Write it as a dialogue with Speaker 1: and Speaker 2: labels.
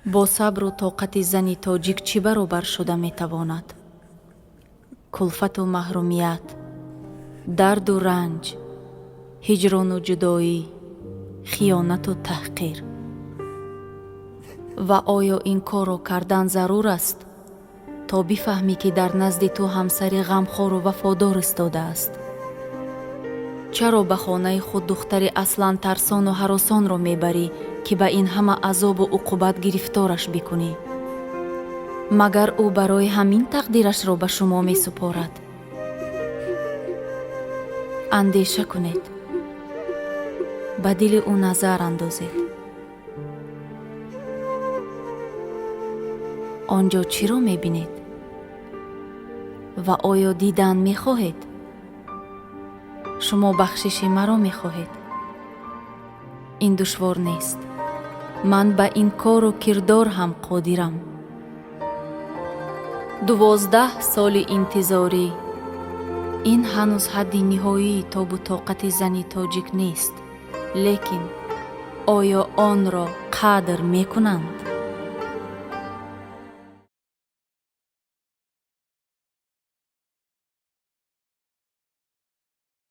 Speaker 1: Бо сабру тоқати зани тоҷик чӣ баробар шуда метавонад? Кулфату маҳрумият, дарду ранҷ, ҳиҷрону ҷудоӣ, хиёнату таҳқир. Ва оё ин корро кардан зарур аст, то бифаҳмӣ, ки дар назди ту ҳамсари ғамхору вафодор истодааст? Чаро ба хонаи худ духтари аслан тарсону ҳаросонро мебарӣ, ки ба ин ҳама азобу уқубат гирифтораш бикунӣ? Магар ӯ барои ҳамин тақдирашро ба шумо месупорад? Андеша кунед, ба дили ӯ назар андозед. Он ҷо чиро мебинед ва оё дидан мехоҳед? Шумо бахшиши маро мехоҳед? Ин душвор нест. Ман ба ин кору кирдор ҳам қодирам. 12 соли интизорӣ ин ҳанӯз ҳадди ниҳоии тобу тоқати зани тоҷик нест, лекин оё онро қадр мекунанд?